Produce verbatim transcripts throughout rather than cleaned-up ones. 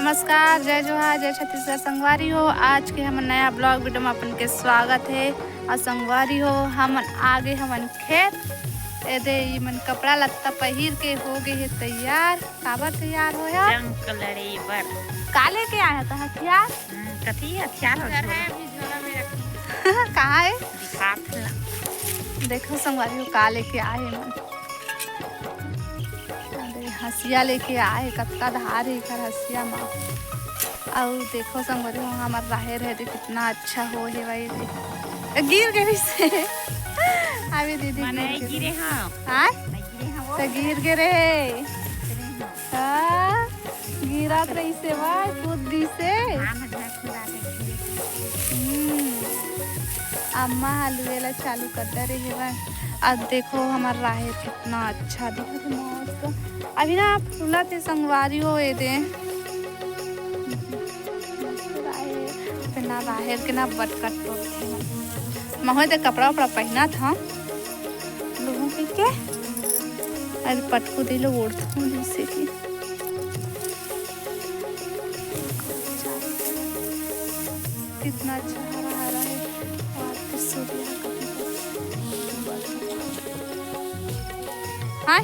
नमस्कार, जय जोहार, जय छत्तीसगढ़ संगवारी हो। आज के हमन नया ब्लॉग वीडियो में अपन के स्वागत है। और संगवारी हो, हमन आगे हमन खेत। ए दे, ई मन कपड़ा लत्ता पहिर के हो गए है तैयार। काबर तैयार हो यार? जंग लड़े बर। का लेके आया था हथियार? हम्म, कथी हथियार हो? कहाँ है? दिखात ला। देखो संगवारी हो, का लेके आए मन। अरे, हंसिया लेके आए, कतका धार है एकर हंसिया मा। अउ देखो संगवारी हो, हमर राहेर है दे, कितना अच्छा हो है भाई दे। ए, गिर गए से। अभी दीदी मने गिर गए। गिरे हाँ। हाँ? नहीं गिरे हाँ, वो तो गिर गए रहे। गिरे हाँ। हाँ, गिरत रही से भाई, कूद दी से। हाँ, मजाक उड़ा के गिरे। हम्म। अम्मा ह लुए ला चालू कर दे रही है। अब देखो हमार राहेर कितना अच्छा दिखत है, मस्त। अभी ना फूलत है संगवारी हो, ए दे। इतना राहेर के ना बटकट टोट थे। महोय दे कपड़ा उपड़ा पहना था, लुहू पी के। अरे पटकू दे लो ओढ़ था जैसे कि। कितना अच्छा हरा हरा है। और किस सूर्य का हाय।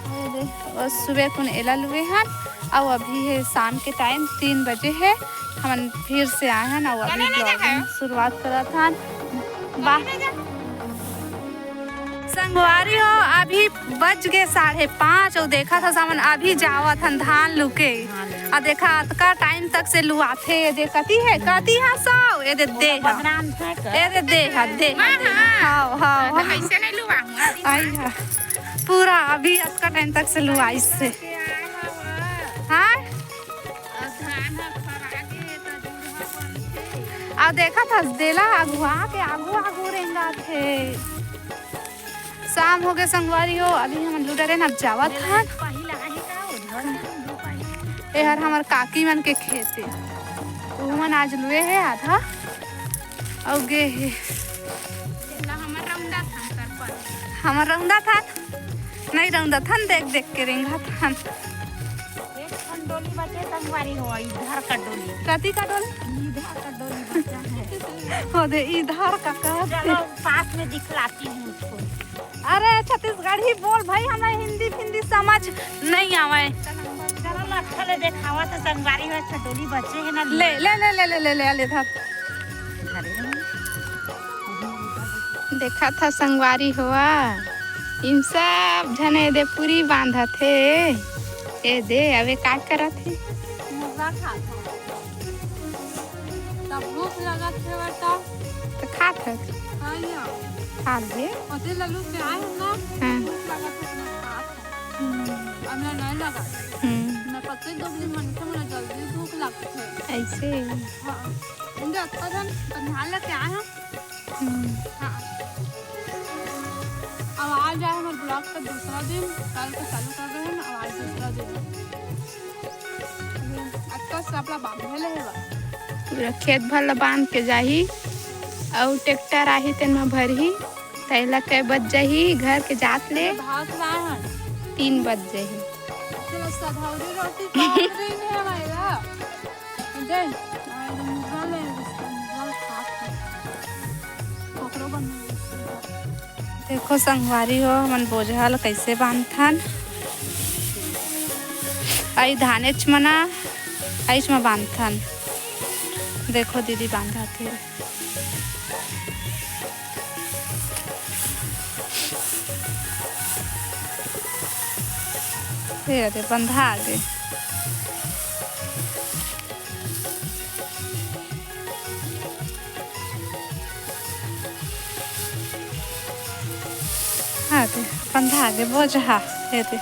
ये दे, और सुबह कुन एला लुए हन, अउ अभी है शाम के टाइम तीन बजे है, हमन फिर से आए हन, अउ अभी ब्लॉगिंग शुरुआत करत हन। वाह। संगवारी हो, अभी बज गए साढ़े पाँच अउ देखा था सामन अभी जावत हन धान लुके। आ देखा अतका टाइम तक से लुआथे, ये दे कती है, कती है सौ, ये दे दे हा। बदनाम था का? ये दे दे हा, दे हा, दे हा। हाँ, हाँ, हाँ। ऐसे नहीं लुआ हूँ, अभी आई हा। पूरा अभी अतका टाइम तक से लुआई से। हाँ? आ देखा था देला अगुआ के आगू आगू रेंगा थे। शाम हो गए संगवारी हो, अभी हमन लुडरे न अब जावत हन। ए हर हमर काकी मन के खेत हे, उमन आज लुए हे आधा अउ गे हे। हमर रौंदा थन, नहीं रौंदा थन, देख देख के रेंगा थन। एक ठन डोली बचे संगवारी हो, इधर का डोली। कति का डोली? इधर का डोली बचा है। हो दे, इधर का, का? चलो, पास में दिखलाती हूँ उसको। अरे, छत्तीसगढ़ी बोल भाई, हमें हिंदी फिंदी समझ नहीं आवे। चलो, अच्छा ले देखावा तो संगवारी हो, अच्छा डोली बचे है ना। ले, ले, ले, धर। देखा था संगवारी होवा, इन सब झने दे पूरी बांधत हे। ए दे, अबे का करत हे? मुर्गा खात हन। तब भूख लगत हे बता। तो खात हस? हाँ या। खा ले। ओते लल्लू से आए हम ना, हाँ। भूख लगत हे, अपना खात हन। हम्म। हमरा नहीं लगा। हम्म। मैं पत्ते दो बजे मन के, मुझे जल्दी भूख लगत हे। ऐसे? हाँ। उनके अक्का जन पंडाल लेके आए हम। हम्म। हाँ। अब आज आए हमारे ब्लॉग का दूसरा दिन, कल का चालू कर रहे हैं ना, अब आज दूसरा दिन। अतका सापला बांधे ले हे बा। पूरा खेत भर ला बांध के जाही, अउ ट्रैक्टर आही तेन म भरही, तैला कै बज जाही घर के जात ले। भाव से लाए हन। तीन बज जाही। चलो, सधौरी रोटी पाव रही है हमारा। दे, आ, मुर्गा ले, इसका मुर्गा खात है। पकड़ो बन। देखो संगवारी हो, हमन बोझा ल कइसे बांधथन। आई धानेच मना, आइच म बांधथन। देखो दीदी बांधत हे। ए अरे बंधा गे। हाँ दे, बंधा गे बोझा, ये दे।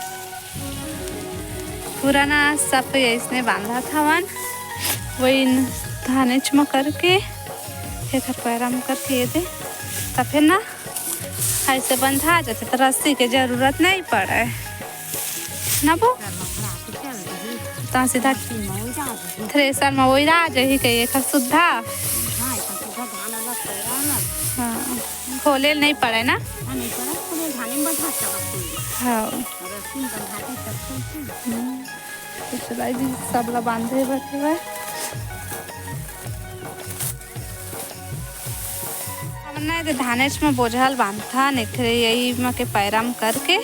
पूरा ना सब कोई अइसने बांधत हवन, वही धानेच म करके, एकर पैरा म करके ये दे, त फिर ना अइसे बंधा जाथे, त रस्सी के जरूरत नहीं पड़े। ना बो? तहाँ सीधा थ्रेसर म ओइरा जाही कही एखर सुद्धा। हाँ, खोले ल नहीं पड़े ना। नहीं करा, तो मैं धाने में बंधा चावल। हाँ। अगर सुन तो भाजी तब सुन, सुन। हम्म। तो चला जी, सब ला बांधे बर हवय। हमन ना एदे धानेच में बोझल बांधथन, एक ठे यही में के पैरा में करके।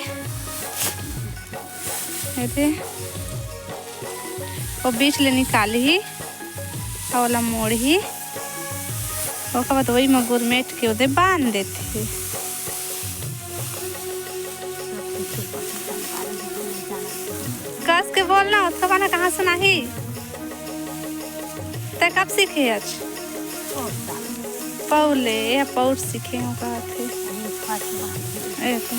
एदे वो बीच ले निकालही, अउ ओला मोड़ही, ओकर बाद वही म गुरमेट के ओदे बांध देथे। कस के बोल ना, ओतका बाना कहाँ सुनाही? तै कब सीखे आज? पौले, ये पौर सीखे हो कहत हे। ए तो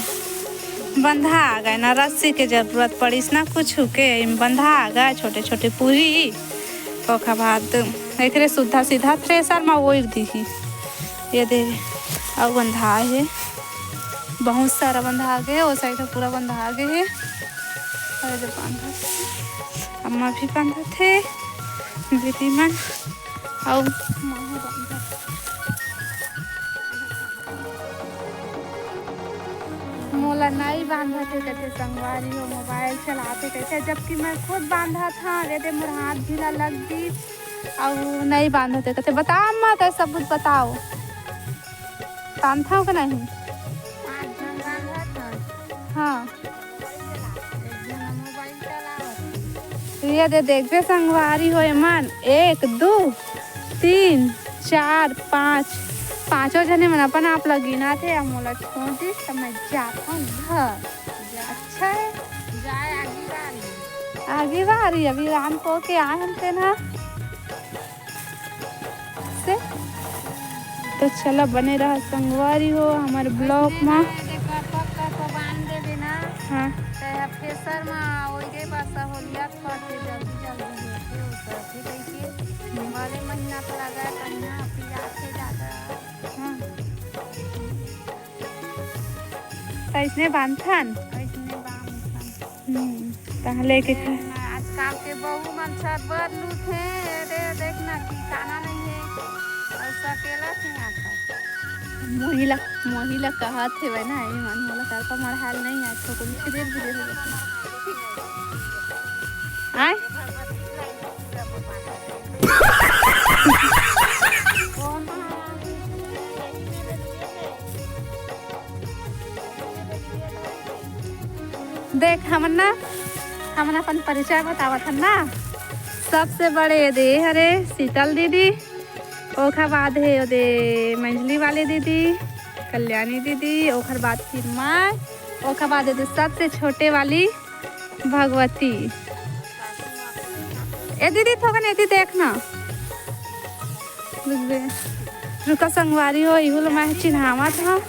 बंधा आ गए ना, रस्सी के जरूरत पड़िस ना कुछ के, एम बंधा आ गए छोटे छोटे पूरी। ओकर बाद एकरे सुद्धा सीधा थ्रेसर म ओइर दीही। ये दे, अउ बंधा हे, बहुत सारा बंधा गे, ओ साइड पूरा बंधा गे हे। अउ ये दे बांधत हे, अम्मा भी बांधत हे, दीदी मन अउ माँ ह बांधत। मोला नई बांधत हे कथे संगवारी हो, मोबाइल चलाथे कथे, जबकि मैं खुद बांधत हँव। ये दे मोर हाथ भी ला लग दी, अउ नई बांधत हे कथे। बता अम्मा, तै सबूत बताओ, बांधथव के नहीं? हाँ। ये दे देखबे संगवारी हो, एमन एक, दू, तीन, चार, पाँच, पाँचों झने मन अपन आप ल गिनाथे, अउ मोला छोड़ दिस, त मैं जात हँव घर। अच्छा हे। जाए आगी बारी। आगी बारी, अभी राम को के आए हम तेन ह। से। तो चला बने रहा संगवारी हो हमर vlog में। देखो, पक्का को बांध देबे ना। हाँ। तो अब थ्रेसर में ओइरे बस होलिया करके जल्दी जल्दी होके उतरथे कहिके। भले महीना तो लगा, कहीं ना फिर आके जाता। हाँ। तो इसने बांधथन? इसने बांधथन। हम्म, तहाँ लेके ए, खा। आजकल के बहू मन सब बदलू थे, रे देख ना, ठिकाना नहीं है, अउ सकेला थे आकर। मोहिला, मोहिला कहा थे भाई ना, ये मन मोला करपा मरहाल नहीं है, छोकरी धीरे धीरे हो जाता। आय? देख, हमन ना, हमन अपन परिचय बतावत हन ना। सबसे बड़े ये दे हरे शीतल दीदी, ओखर बाद हे ओदे मंजली वाले दीदी, कल्याणी दीदी, ओखर बाद फिर मैं, ओखर बाद ये दे सबसे छोटे वाली भगवती। ए दीदी, थोकन एती देख ना। रुक बे। रुका संगवारी हो, इहू ल मैं चिन्हावत हँव।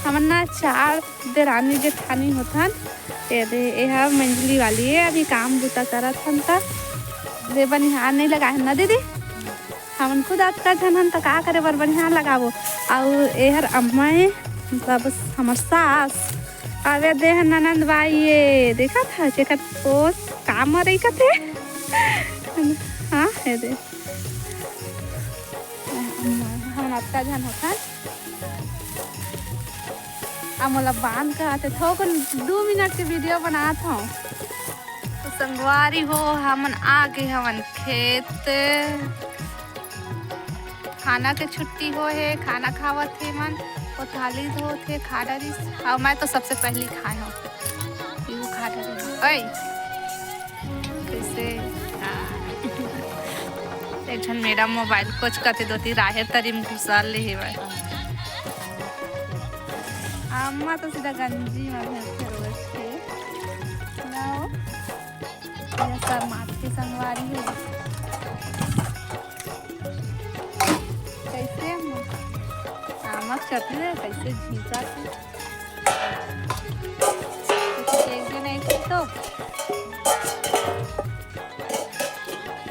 हमन ना चार देरानी जेठानी होथन। ए दे, ए ह मंजली वाली ए, अभी काम बूता करत हन त दे बनिहार नहीं लगाए हन ना दीदी। हमन खुद अतका झन हन त का करे बर बनिहार लगाबो। अउ एहर अम्मा ए, मतलब हमर सास। अउ ए दे ह ननंद बाई ए, देखत ह जेकर पोस काम मरई कथे। हाँ, ए दे। हमन अतका झन होथन। अब मोला बांध के आते थोकन दू मिनट के वीडियो बनात हँव। तो संगवारी हो, हमन आ गे हवन खेत। खाना के छुट्टी हो हे, खाना खावत हे मन, कोतवाली धोत हे, खा डरिस। अउ मैं तो सबसे पहली खाए हँव, यू खा डरिस। ओए, कैसे? हाँ। एक झन मेरा मोबाइल कोचकथे दोती राहेर तरी में घुसा ले हेवय। अम्मा तो सीधा गंजी में भेजथे रोज के। ना हो? ये सब माथ के संगवारी है। कैसे अम्मा? आमक चटनी है, कैसे घिसा के। कुछ देख भी नहीं थी तो।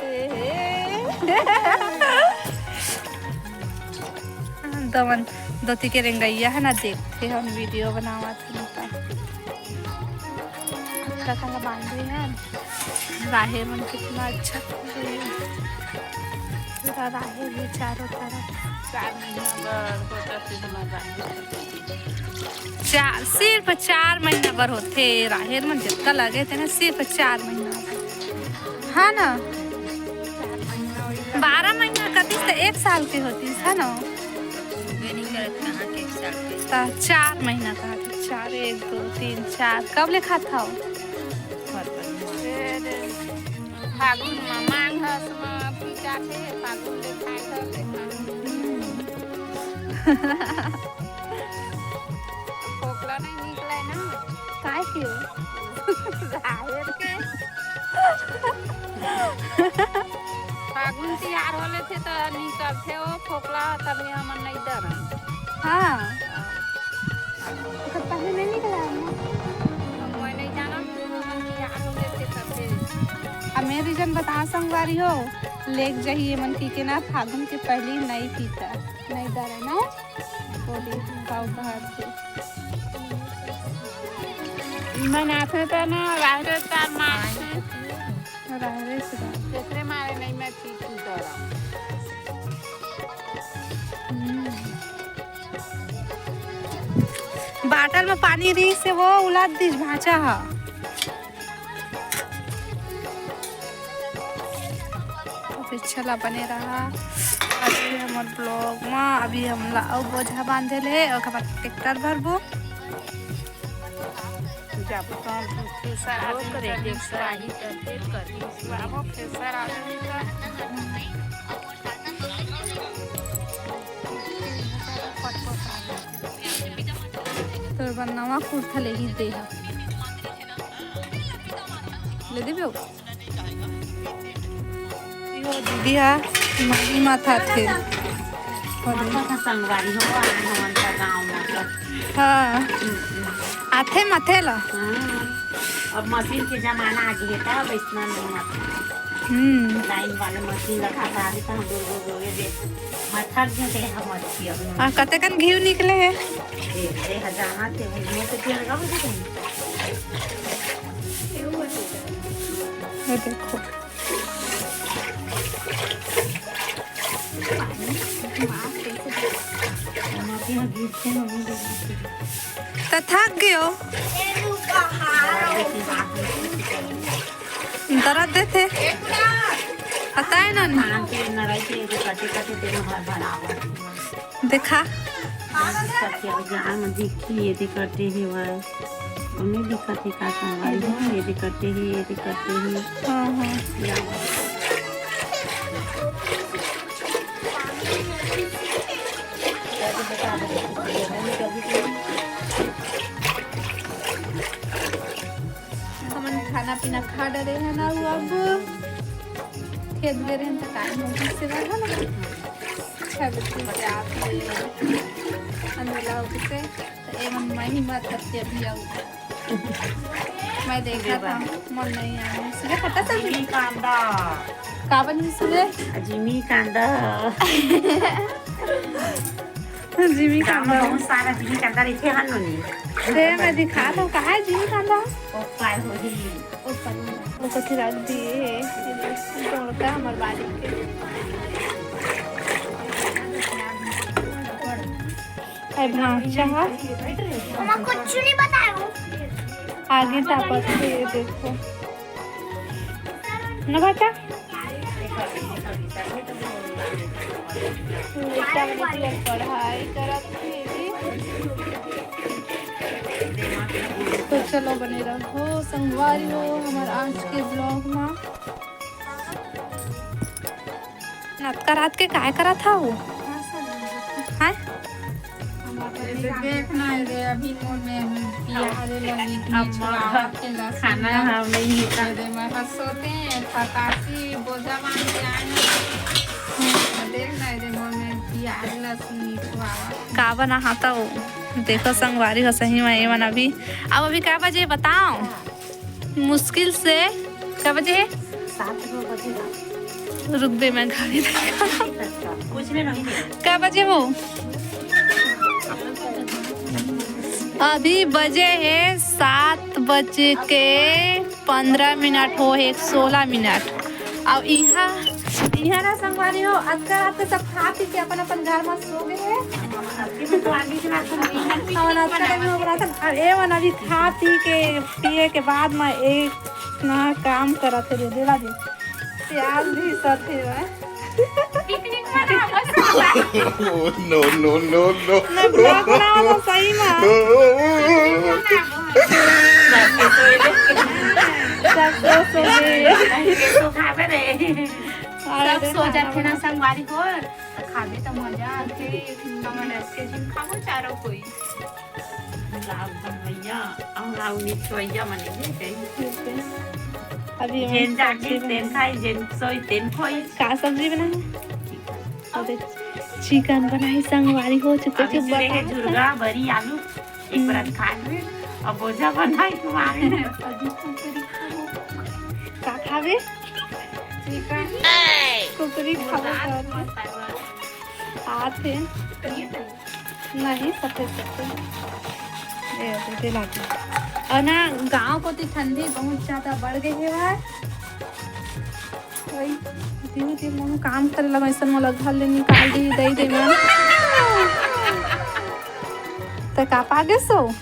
ए हे। दमन दोती के रेंगइया है ना, देखते हैं हम वीडियो बनावत हैं तो। अच्छा काला बांधे हैं। राहेर मन कितना अच्छा फूले हैं। पूरा राहेर है चारों तरफ। चार महीना बर होता थी हमारा राहेर। चार, सिर्फ चार महीना बर होथे। राहेर मन जतका लगे तेन सिर्फ चार महीना बर, है ना? बारह महीना कतिस त एक साल के होतिस, है ना? त चार महीना का, चार, एक, दो, तीन, चार, कब ले खात हव? फागुन म माघ हस म पी जाथे, फागुन ले खाए ल, ले खाए ल। फोकला नहीं निकले ना। काय के? राहेर के। फागुन तिहार होले थे त निकलथे ओ फोकला, तब हमन नहीं डरन। हाँ। ओकर पहले नहीं निकला है ना? अब मैं नहीं जानम, तू हमन तिहार होले थे तब से। अब मैं reason बता संगवारी हो, लेक जाही एमन पी के ना, फागुन के पहली नहीं पीता, नहीं डरे ना। बोली, गाँव कहाँ से? मैं नाथे त ना, राहरे तार मार से। राहरे से। तेकरे मारे नहीं मैं पी, पी डरा। हम्म। बाटल में पानी रहिस हे, वो उलाद दिस भांचा हा। तो फिर चला बने रहा आज के हमर vlog में। अभी हमला अउ बोझा बांधे ले, ओकर बाद ट्रैक्टर भरबो। जब तो थ्रेसर आदमी कर निकलवाही, तो फिर कर निकलवाबो थ्रेसर आदमी कर। तोर बर नवा कुर्ता लेही दे हा। ले देबे ओ? इहो दीदी हा, माही माथा थे। माथा का संगवारी हो, आए हमन का गाँव में तो। हाँ। आथे माथे ला। हाँ। अब मशीन के जमाना आ गया था, अब इतना नहीं माथा। हम्म। लाइन वाले मशीन लगा था, अभी तो हम दूर दूर दूर दे। माथा जो है, हम अच्छी अब। आ, कतेकन घी निकले है? ए, ए, हजाना थे, वो घी से क्यों लगा, वो क्यों? ये देखो। त थक गयो। दर्द देथे। पता है ना? देखा। सत्य ज्ञान में दिखी, ये दे करते ही वह। हमें दिखत हे का संगवारी हो, ये दे करते ही, ये दे करते ही। हाँ, हाँ। हमन खाना पीना खा डरे हैं ना, वो अब खेत गए रहे हैं तो टाइम हो गया से रहा ना। छह बजे से आके अंदर लाओ किसे। तो एमन महिमा तथ्य भी आऊ। मैं देखा था, मन नहीं आया। सुबह खाता सब जिमी कांदा। का बनी सुबह? जिमी कांदा। जिमी कांदा। बहुत सारा जिमी कांदा रहिथे हन नोनी। दे, मैं दिखा दूँ, कहाँ है जिमी कांदा? ओ पार होही। ओ पार होही। वो कथी रख दिए है, ये दोड़का हमर बारी के। ए भांचा हा। मम्मा कुछ नहीं बताया हूँ। आगे टापत हे, ये देखो। न भांचा? बेटा मन पढ़ाई करत हे। तो चलो बने रहो संगवारी हो हमर आज के vlog में। अतका रात के काय करत हव? हाँ? ये देख ना, ये दे, अभी मोर में प्याज लगी, अम्मा, छुआवत हे लहसुन खाना ला। हम नहीं होता। ये दे, मैं हंस सोते हैं, फटासी बोझा बांध के आए हैं। ये देख ना, ये दे, मोर में प्याज लहसुन नहीं छुआवत। का बना हा तो देखो संगवारी हो, सही में ये मन अभी, अब अभी का बजे बताओ? मुश्किल से का बजे हे? सात गो बजे ना। रुक दे, मैं घड़ी देखा। कुछ नहीं, नहीं, नहीं। का बजे हो? अभी बजे हे सात बजे के पंद्रह मिनट हो हे, सोलह मिनट। अब इहाँ, इहाँ ना संगवारी हो, अतका रात के सब खा पी के अपन अपन घर में सो गए हे। हमन अतका time में ओकरा था, अउ ए मन अभी खा पी के, पिए के बाद में एक ना काम करत हे, दे दे ला दे। प्याज भी सथे बा। Picnic मनाबो। No, no, no, no। मैं vlog बनाबो सही में। सब सो, सो गए। सब सो जाथे ना संगवारी हो, त खाबे त मजा आथे। हमन ऐसे झिन खाबो चारों कोई। गुलाब बनवैया, अउ निचवैया मने जे कही। अभी हमन जेन जागी सब्जी तेन खाई, जेन सोई तेन खोई। का सब्जी बनाए? अरे, chicken बनाई संगवारी हो, चुप अभी चुप जुड़े हे बता। झुरगा, बरी, आलू, एक हम्म। परत खा ले, अब बोझा बनाई तुम्हारे। का खाबे? Chicken। कुकरी खाबो कर। आथे। नहीं, सफेद सफेद। ए, दे, दे लाके। अउ ना, गांव कोती ठंडी बहुत ज्यादा बढ़ गई हे भाई। वही, धीरे धीरे मन काम करे लगा, ऐसा मोला घर ले निकाल दी, दे दे मन। त का पागे सो?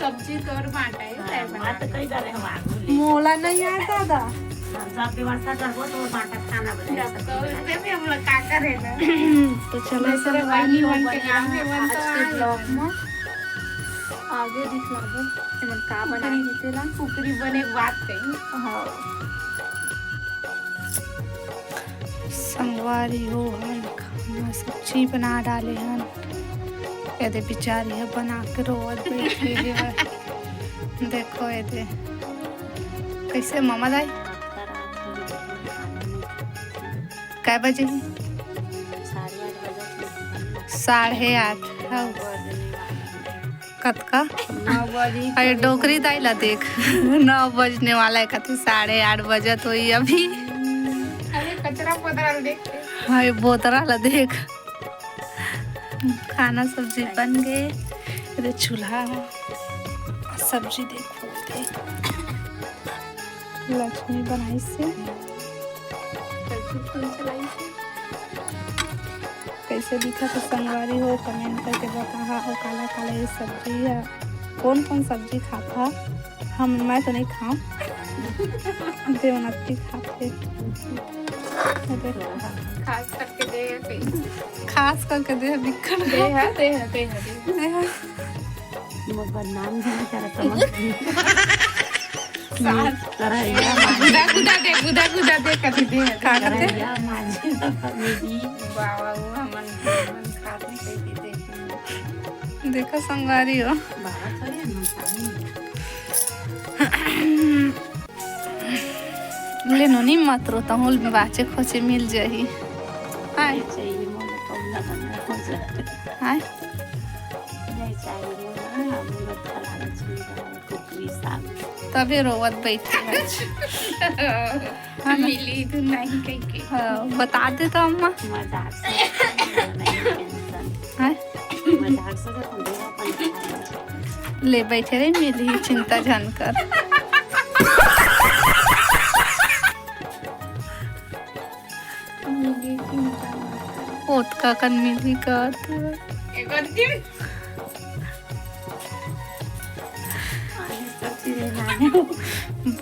सब्जी तोर बांटा है, हाँ, तय बना बात दे। कई बार हम आगू ले। मोला नहीं आता दादा। हम सब व्यवस्था करबो तो बांटा खाना बनाए, जब सब्जी तो बनाए। उससे भी हम लोग का करे ना। तो चलो दूसरे संगवारी वाली हो, मन के बने नाम रहो पे मन तो आज के आ vlog गए। में। आगे दिखलाबो एमन का बनाए कुकरी। हे तेला। कुकरी बने के बात कही। हाँ। संगवारी हो हन खाना सब्जी बना डाले हन। एदे बिचारी ह बना के रोवत बैठी हे। देखो एदे कैसे ममा दाई। कै बजे ही? साढ़े आठ। हाँ। कतका? नौ बजे। अरे डोकरी दाई ला देख। नौ बजने वाला है, कहते साढ़े आठ बजत होई अभी। अरे कचरा पोतरा ला देख। हाँ, ये बोतरा ला देख। खाना सब्जी बन गए। अरे चूल्हा है, सब्जी देख, देख। लक्ष्मी बनाई से। कैसे दिखत हे संगवारी हो, comment करके बताहा। अउ काला काला ये सब्जी है, कौन कौन सब्जी खाता? हम, मैं तो नहीं खाऊं। देवनत्ती खाते। खास करके दे पे। खास करके दे बिक्कट दे है, दे है, दे है, दे है। दे है। मोर बदनाम झन करत मत। सास। करैया माँ। गुदा, गुदा दे, गुदा, गुदा दे, कभी दे। का करते? करैया माँ जी, कभी भी। वाह, वाह, वो हमन, हमन खात नहीं कही दे। देखो संगवारी हो। बाबा थोड़ी हम खानी। ले नोनी मत रो, तहुल में बाचे खोचे मिल जाही। हाय। नहीं चाहिए, मोला कौला बंदा हो जाए। हाय। नहीं चाहिए, मोला, मोला अच्छा लगा, अच्छा लगा। कुकरी साग। तबे रोवत बैठी है। हाँ ना? मिली तो नहीं कह के। हाँ, बता दे तो अम्मा। मजाक से, नहीं tension। हैं? मजाक से तो तुम लोग अपन खाओ। ले बैठे रहे, मिली, चिंता झन कर। मिली, चिंता मत कर। ओतका कन मिली का तू? एक और दिन।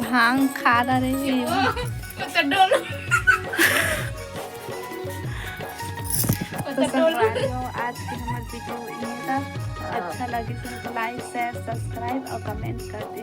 भांग खा रहा रे। वो तो डोलो। वो तो तो डोलो। संगवारी हो, आज के हमर video इहे था। अच्छा लगे तो like, share, subscribe और comment कर दे।